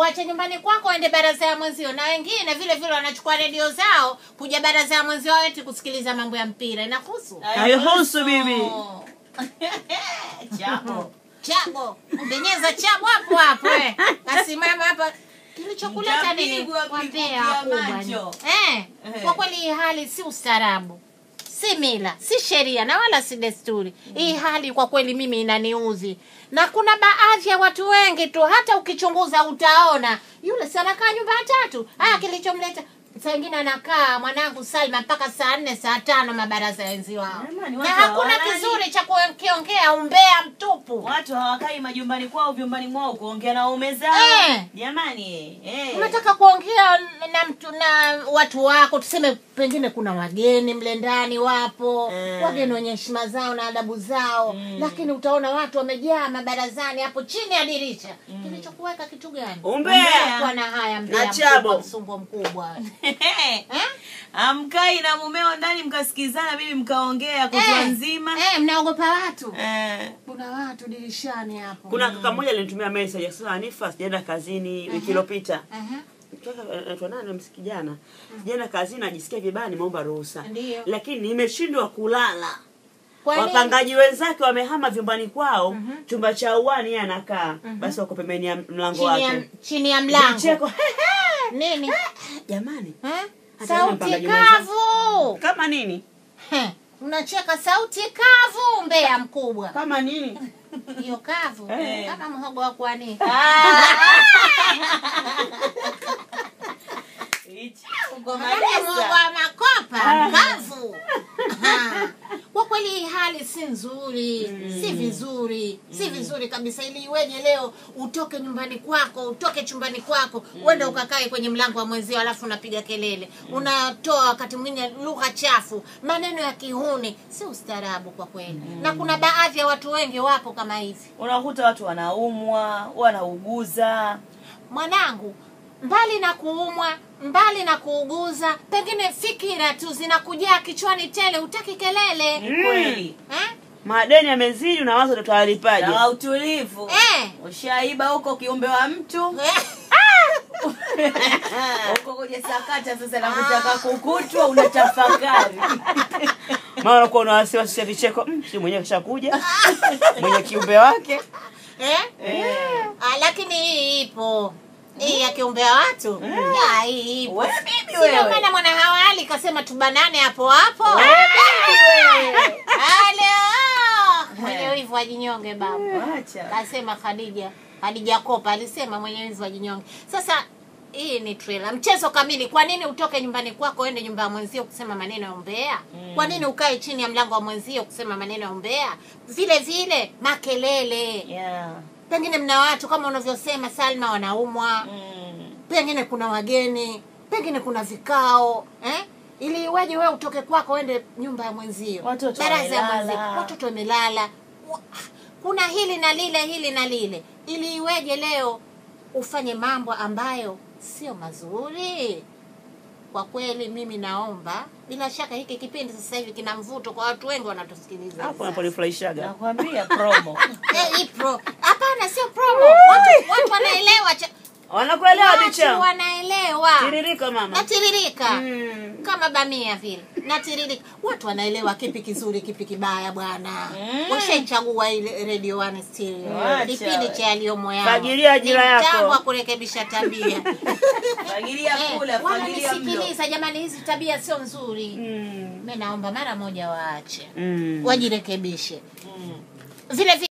Uache nyumbani kwako uende baraza ya mwenzio. Na wengine vile vile wanachukua redio zao kuja baraza ya mwenzio eti kusikiliza mambo ya mpira. Inahusu? Haihusu bibi. Chabo. Chabo. Bonyeza chabo hapo hapo eh. Kasimama hapa. Kilichokuleta nini? Wambea wakubwa. Kwa kweli hii hali si ustaarabu, si mila, si sheria na wala si desturi. Hii hali kwa kweli mimi inaniuzi. Na kuna baadhi ya watu wengi tu hata ukichunguza utaona yule si anakaa nyumba ya tatu. Kilichomleta saa nyingine anakaa mwanangu Salma mpaka saa 4 saa 5 mabaraza ya wenzi wao. Na hakuna kizuri cha kuongea, umbea mtupu. Watu hawakai majumbani kwao, vyumbani mwao kuongea na waume zao. Jamani, Unataka kuongea na mtu na watu wako, tuseme pengine kuna wageni mle ndani wapo, wageni wenye heshima zao na adabu zao, lakini utaona watu wamejaa mabarazani hapo chini ya dirisha. Kilichokuweka kitu gani? Umbea. Kwa na haya mbea mkubwa, msumbo mkubwa. Amkai na mumeo ndani mkasikizana bibi mkaongea kutwa nzima. Mnaogopa watu. Kuna watu dirishani hapo. Kuna kaka mmoja alinitumia message akasema Hanifa sijaenda kazini wiki iliyopita. Kaka nani msikijana. Sijaenda kazini najisikia vibaya nimeomba ruhusa. Lakini nimeshindwa kulala. Wapangaji wenzake wamehama vyumbani kwao, chumba cha uani yeye anakaa. Basi wako pembeni ya mlango wake. Chini ya mlango. Vicheko. Nini? Jamani. Sauti kavu. Kama nini? Unacheka sauti kavu mbea mkubwa. Kama nini? Hiyo kavu. Kama mhogo wa kuanika. Mhogo wa makopa kavu. Kwa kweli hii hali si nzuri, si vizuri, si vizuri kabisa. Ili iweje leo utoke nyumbani kwako, utoke chumbani kwako, uende ukakae kwenye mlango wa mwenzio alafu unapiga kelele. Unatoa wakati mwingine lugha chafu, maneno ya kihuni, si ustaarabu kwa kweli. Na kuna baadhi ya watu wengi wapo kama hivi. Unakuta watu wanaumwa, wanauguza. Mwanangu, mbali na kuumwa, mbali na kuuguza, pengine fikira tu zinakujaa kichwani tele, hutaki kelele. Ni kweli. Madeni yamezidi unawaza utalipaje? Na utulivu. Ushaiba huko kiumbe wa mtu. Huko kwenye sakata sasa na kutaka kukutwa unatafakari. Maana unakuwa una wasiwasi ya vicheko, si mwenyewe kashakuja. Mwenye kiumbe wake. Lakini hii ipo. Hii ya kiumbe wa watu. Hii ipo. Wewe bibi wewe. Sio maana mwana hawali kasema tubanane hapo hapo. Halo. Mwenye wivu ajinyonge baba. Acha. Kasema Khadija. Khadija Kopa alisema mwenye wivu ajinyonge. Sasa hii ni trailer. Mchezo kamili. Kwa nini utoke nyumbani kwako uende nyumba ya mwenzio kusema maneno ya umbea? Kwa nini ukae chini ya mlango wa mwenzio kusema maneno ya umbea? Vile vile makelele. Pengine mna watu kama unavyosema Salma wanaumwa. Pengine kuna wageni, pengine kuna vikao, Ili iweje wewe utoke kwako uende nyumba ya mwenzio? Watoto Baraza ya mwenzio, watoto wamelala. Kuna hili na lile, hili na lile. Ili iweje leo ufanye mambo ambayo sio mazuri? Kwa kweli mimi naomba, bila shaka hiki kipindi sasa hivi kina mvuto kwa watu wengi wanatusikiliza. Hapo unaponifurahishaga. Nakwambia promo. Hii pro. Hapana, sio promo. Watu wanaelewa. Wanakuelewa bicha. Watu wanaelewa. Tiririka mama. Natiririka. Kama bamia vile. Natiririka. Watu wanaelewa kipi kizuri, kipi kibaya bwana. Washaichagua ile Radio 1 Stereo. Kipindi cha yaliyomo yao. Fagilia ajira yako. Mtambo wa kurekebisha tabia. Fagilia kula, fagilia mlo. Wanasikiliza jamani, hizi tabia sio nzuri. Mimi naomba mara moja waache. Wajirekebishe. Vile